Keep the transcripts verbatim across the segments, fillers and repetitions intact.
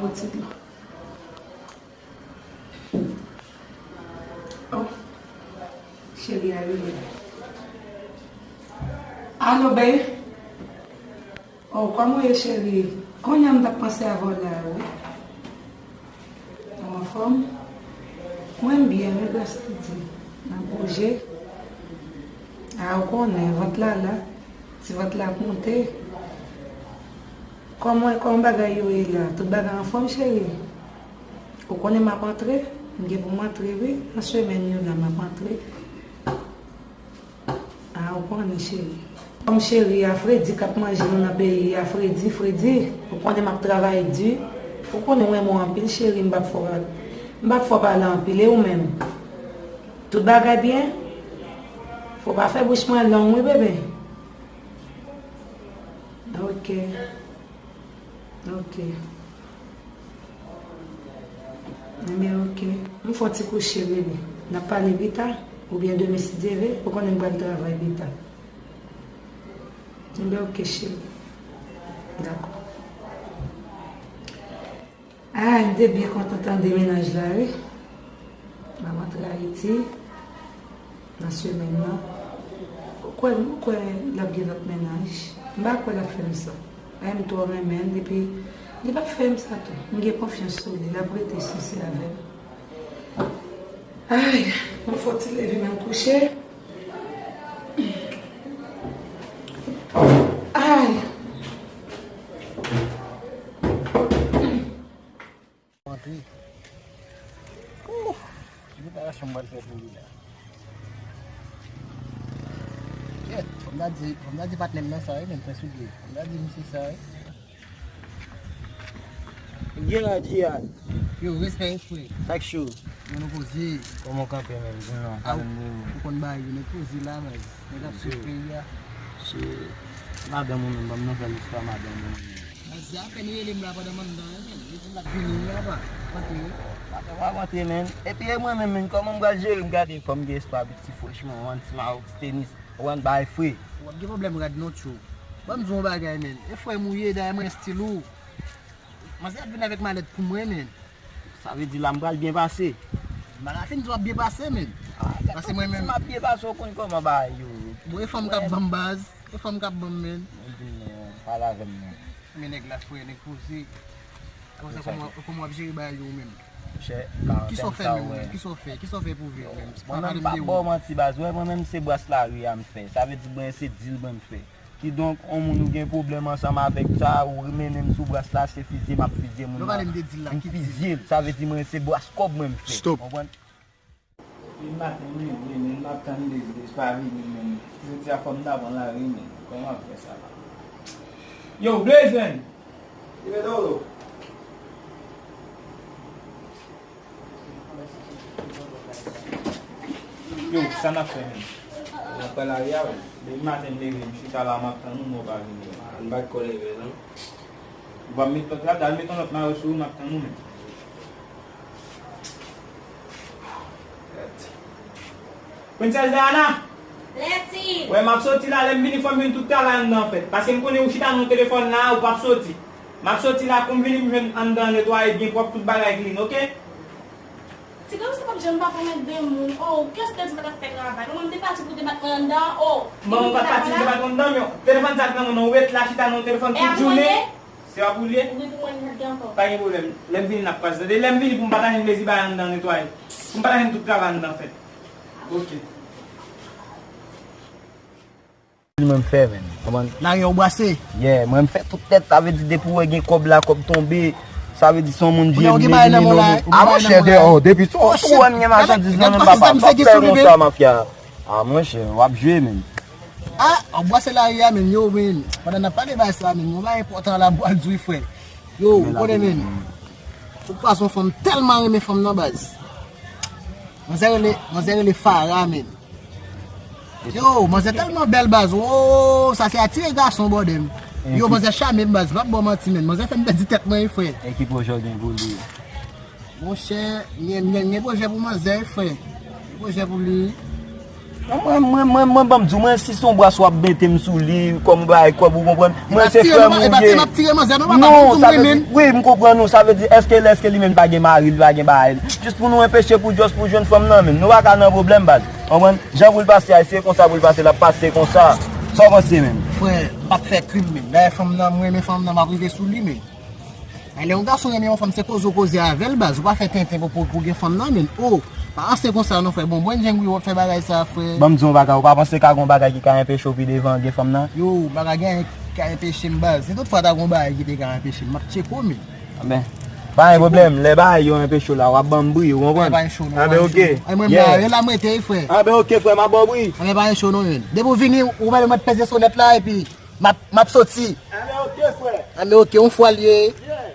Yon ti dlo. Oh, cheri a rele. Alo, babe. Oh, kòman w ye, cheri? Kounye a m t ap panse avè w la, wi. Ou anfòm? Mwen, m byen, wi, gras a Dye. N ap bouje. A, ou konnen, vant la la. Ti vant la ap monte. Kòman, kòman bagay yo ye la? Tout bagay anfòm, cheri? Ou konnen m ap antre? M gen pou m antre, wi. Nan semèn yo la, m ap antre. A, ou konnen, cheri. Kòm cheri a, fredi k ap manje nou nan peyi a, fredi, fredi. Ou konnen m ap travay di. Ou konnen m renmen w anpil, cheri, m p ap fè w, m p ap fè w pale anpil, e ou menm? Tout bagay byen? Fò w pa fè bouch mwen long, wi, bebe. Ok. Ok. Enben, ok. M fè yon ti kouche, bebe. N ap pale pita, oubyen demen, si Dye vle, ou konnen m pral travay pita. Enben, ok, cheri. Dakò. Ah, m te byen kontan tande mennaj la, wi. M ap antre Ayiti nan semèn nan. Ou kwè, ou kwè l ap gen lòt mennaj? M pa kwè l ap fè m sa. Ay, m twò renmen l, epi li p ap fè m sa tou. M gen konfyans sou li, l ap rete sensè avè m. Ay, m fò ti leve m al kouche. Ay. Antre. Ouh, ki preparasyon m pral fè pou li la? Kèt, fò m ta di, fò m ta di patnè m nan sa, wi, men m pran soulye. Fò m ta di misye sa, wi. Gen la, Jihad. Yo, respè, respè. Sak cho. Mwen nou poze. Kòman w kanpe, menm? Bon, non, pale m de ou. Ou konn bagay yo, nèg poze la, baz. Nèg ap swiv peyi a. Se madanm ou menm, ban m nan fè listwa madanm ou menm. Baz, apèn rele m la pandan m anndan, men. Li di m l ap vini, li ap antre. Madanm w ap antre, menm. Epi e mwen menm, menm, kòman m pral jere m gade fò m gen espwa avèk ti frèchman, w konn ti mawon, ti tenis, w konn bagay fre. W ap gen pwoblèm rad non, tchou. Ban m di w yon bagay, menm. E frè m ou ye, dayè mwen stil ou. Manzè ap vin avèk malèt pou mwen, menm. Sa vle di la m pral byen pase. M pa ka fin di w ap byen pase, menm. Ah, paske mwen menm, si m ap byen pase, w konn kòman bagay yo ye. Bon, e fanm k ap ban m baz, e fanm k ap ban m, menm. Mwen di m non, pale avè m non. Men nèg la frè, nèg poze. Kòmsa, kòman, kòman w ap jere bagay yo, menm? Monchè, kisa w fè menm, menm? Kisa w fè? Kisa w fè pou viv menm? Mwen menm, m p ap ba w manti, baz. Wè, mwen menm, se bras lari a m fè. Sa vle di, mwen, se dil mwen m fè. Kidonk, yon moun ou gen pwoblèm ansanm avèk sa, ou mennen m sou bras la, se fizye m ap fizye moun nan. Yo pale m de dil la, ki dil? M fizye l, sa vle di mwen se bras kòb mwen m fè. Stop. Konprann? Depi maten m leve, men m ap tann Blaze, Blaze pa vini, men jodi a fò m ta pran lari, men kòman m ap fè sa la? Yo, Blaze, men! Ki mete w lo? Yo, sa n ap fè menm? N ap pran lari a, wi. Depi maten m leve, m chita la, m ap tann ou, men w pa vini. Ann bat kò leve, non? Ou pa met lòt la, al met yon lòt mayo sou ou, m ap tann ou menm. Princess Diana! Leti! Wè, m ap soti la, lè m vini fò m jwenn tout travay anndan an fèt. Paske m konnen ou chita nan telefòn la, ou p ap soti. M ap soti la, kou m vini m jwenn anndan an netwaye byen pwòp, tout bagay clean, oke? Ti gason sa p ap janm pa pwomèt de moun. Oh, kiyès ki te di m pa t ap fè travay? Manman m te pati pou te bat mwen anndan. Oh, manman w pa t pati pou te bat mwen anndan, men telefòn sa k nan men w, ou ret la chita nan telefòn tout jounen. Se pa pou l ye? Ou gen pou mwen li met gen ankò. Pa gen pwoblèm. Lè m vini, n ap kwaze. Tande, lè m vini pou m pa ta jwenn Blaze bay anndan netwaye. Pou m pa ta jwenn tout travay anndan fèt. Oke. Li menm fè, menm. Konprann? Lari a ou brase? Yeah, mwen m fè tout tèt, sa vle di depi w wè gen kòb la, kòb tonbe, sa vle di se yon moun vye m, li vini non. A monchè, de, oh, depi se yon twòn gen machandiz nan men papa, w ap fè konsa, mafya. A monchè, w ap jwe, menm. Ah, w ap brase lari a, menm, yo, menm. Pandan n ap pale bagay sa, menm, yon bagay enpòtan la, m pral di w, frè. Yo, ou konnen, menm. Ou pa se yon fanm tèlman renmen fanm nan, baz. Manzè rele, manzè rele Farah, menm. Yo, manzè tèlman bèl, baz. Oh, sa se atire gason, bòdè m. Yo, manzè chame m, baz. M p ap ba w manti, menm. Manzè fè m pèdi tèt mwen, wi, frè. E ki pwojè w gen pou li? Monchè, m gen, m gen, m gen pwojè pou manzè, frè. Gen pwojè pou li. Mwen, mwen, mwen, mwen, ban m di w, mwen, si se yon bras w ap mete m sou li, kòm ou bay kòb, ou konprann? Mwen, se frè m ou ye. Non, sa vle di, wi, m konprann ou. Sa vle di, èske, èske li menm pa gen mari, li pa gen bagay? Jis pou nou anpeche pou, jis pou jwenn fanm nan, menm. Nou pa ka nan pwoblèm, baz. Konprann? Jan pou l pase a, se konsa pou l pase, l ap pase konsa. Sa w panse, menm? Frè, m p ap fè krim, menm. Dayè, fanm nan, mwen, men fanm nan, m ap rive sou li, menm. Lè yon gason renmen yon fanm, se koze w koze avè l, baz. Ou pa fè tenten pou, pou, pou gen fanm nan, menm. Oh, pa panse konsa non, frè. Bon, bon, djeng wi, w ap fè bagay sa, frè. Ban m di w yon bagay, ou pa panse ka gen yon bagay ki ka anpeche w pi devan gen fanm nan? Yo, bagay gen ki ka anpeche m, baz. Si tout fwa ta gen yon bagay ki te ka anpeche m, m ap tcheke w, menm. Anben, pa gen pwoblèm. Lè bagay yo anpeche w la, w ap ban m bri, ou konprann? Anben, oke. Mwen, mwen la, e la m rete, wi, frè. Anben, oke, frè, m ap ban w bri. Anben, pa gen cho non, menm. Depi w vini, ou mèt peze sonèt la, epi M ap, m ap soti. Anben, oke, frè. Anben, oke, yon fwa l ye. Yeah.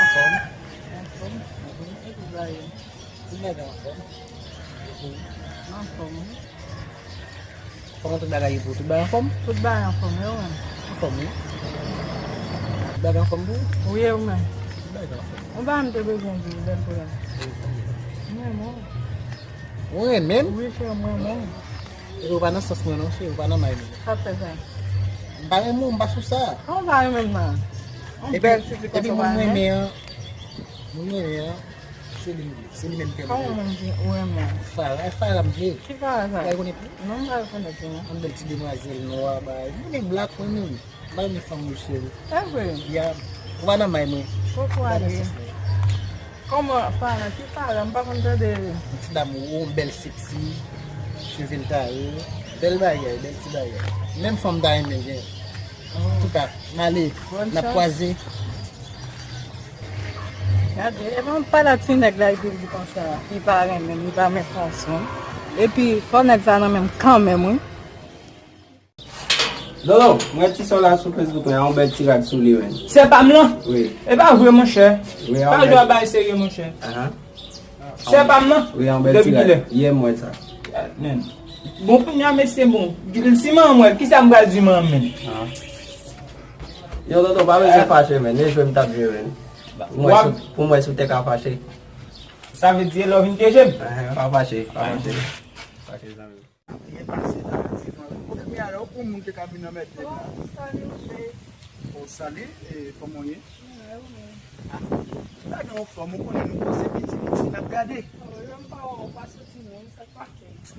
Anfòm. Anfòm. Anfòm. Anfòm. Kòman tout bagay ye pou ou? Tout bagay anfòm? Tout bagay anfòm, e ou menm? Anfòm, wi. Tout bagay anfòm pou ou? Wi, e ou menm? Tout bagay anfòm. Yon bagay m te bezwen di w, bèl frè. Wi, sa ye? M renmen w. Ou renmen m? Wi, cheri, m renmen w. Epi ou pa nan sans mwen non, cheri, ou pa nan may mwen. Sa k fè sa? M pa renmen w, m pa sou sa. Kòman w pa renmen m nan? Yon bèl ti fi konsa w pa renmen? Epi moun m renmen an, moun m renmen an, se li m vle. Se li menm ke m vle. Kòman moun ki ou renmen an? Farah, e Farah m vle. Ki Farah sa? Ou pa rekonèt li? Non, m pa rekonèt li, non. Yon bèl ti demwazèl nwa, bay. Moun e blak, mwen menm. M pa renmen fanm wouj, cheri. E vre? Ya. Ou pa nan may mwen. Kòman Farah? Ki Farah? M pa konn tande. Yon ti dam wo, bèl seksi, cheve l tare. Bèl bagay, bèl ti bagay. Menm fanm ta renmen gen. Antouka, m ale, n ap kwaze. Gade, e pa, pa la ti nèg la epi l di konsa, li pa renmen m, li pa renmen fason. Epi, fò nèg sa nan men m kanmenm, wi. Lolo, m wè ti sè w la sou Facebook la, yon bèl ti rad sou li, wi. Sè pa m lan? Wi. E pa vre, monchè. Wi, pa jwe a bay serye, monchè. Ahan. Sè pa m nan? Wi, yon bèl ti rad. Depi kilè? Yè m wè sa. Men. Bon, kounye a, mesye, bon. Si manman m wè l, kisa m pral di manman m, men? Ah. Yo, tonton, pa bezwen fache, men. E jwe m t ap jwe, men. Pou mwen, si w te ka fache. Sa vle di, e lè w vin te je m? Ehe, pa fache, pa fache. Fache, zanmi. Byen pase la, ti fanmi. Kote m ye a la, ou pou moun te ka vin anmède m la. Oh, salut, e, kòman w ye? Ah, m pa gen anfòm, ou konnen nou panse piti piti n ap gade.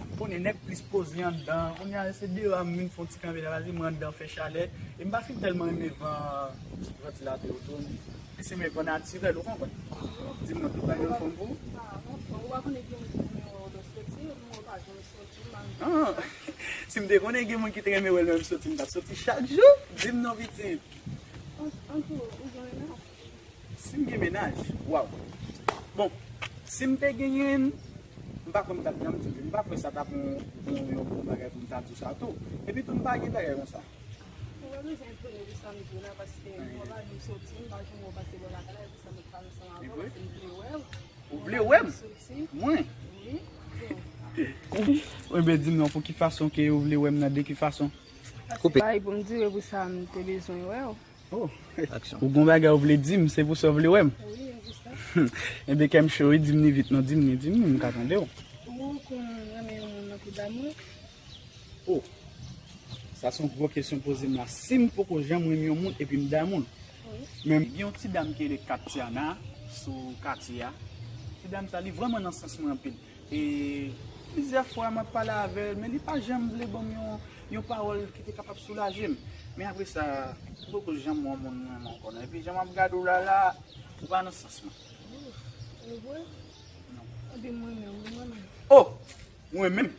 Ou konnen nèg plis poze anndan, kounye a se deyò a m vin fè yon ti kanpe la, paske mwen anndan fè chalè, e m pa fin tèlman renmen van, vantilatè yo tou. Li se men van natirèl, ou konprann? Di m non, tout bagay anfòm pou ou? Ah, si m te konnen gen moun ki te renmen wè l menm soti, m t ap soti chak jou. Di m non, pitit. Si m gen mennaj, waw. Bon, si m te genyen, m pa kwè m t ap janm di w, m pa kwè sa t ap yon, yon, yon bon bagay pou m ta di w sa tou. Epi tou, m pa gen bagay konsa. Mwen pa bezwen premye pou sa m di w la, paske mwen pa di w soti, m pa janm wè w pase bò lakay la, e pou sa m ap pale ansanm avè w, paske m vle wè w. Ou vle wè m? Mwen? Wi. Enben, di m non, pou ki fason ke ou vle wè m nan, de ki fason? Koupe. Bay pou m di w, e pou sa m te bezwen wè w. Oh. Aksyon. Ou gon bagay ou vle di m, se pou sa w vle wè m? Wi, e pou sa. Enben, kè m cho, wi, di m ni vit non, di m ni, di m ni, m ka tande w. Ou konn renmen yon moun nan pou damou? Oh, sa se yon gwo kesyon poze m la. Si m poko janm renmen yon moun epi m damou l. Wi. Men gen yon ti dam ki rele Katiana sou katye a. Ti dam sa, li vrèman nan sans mwen anpil. E plizyè fwa m ap pale avè l, men li pa janm vle ban m yon, yon pawòl ki te kapab soulaje m. Men apre sa, m poko janm wè yon moun m renmen ankò non. Epi jan m ap gade w la la, ou pa nan sans mwen. Oh, e vre? Non. Epi mwen menm, mwen menm. Oh! Mwen menm?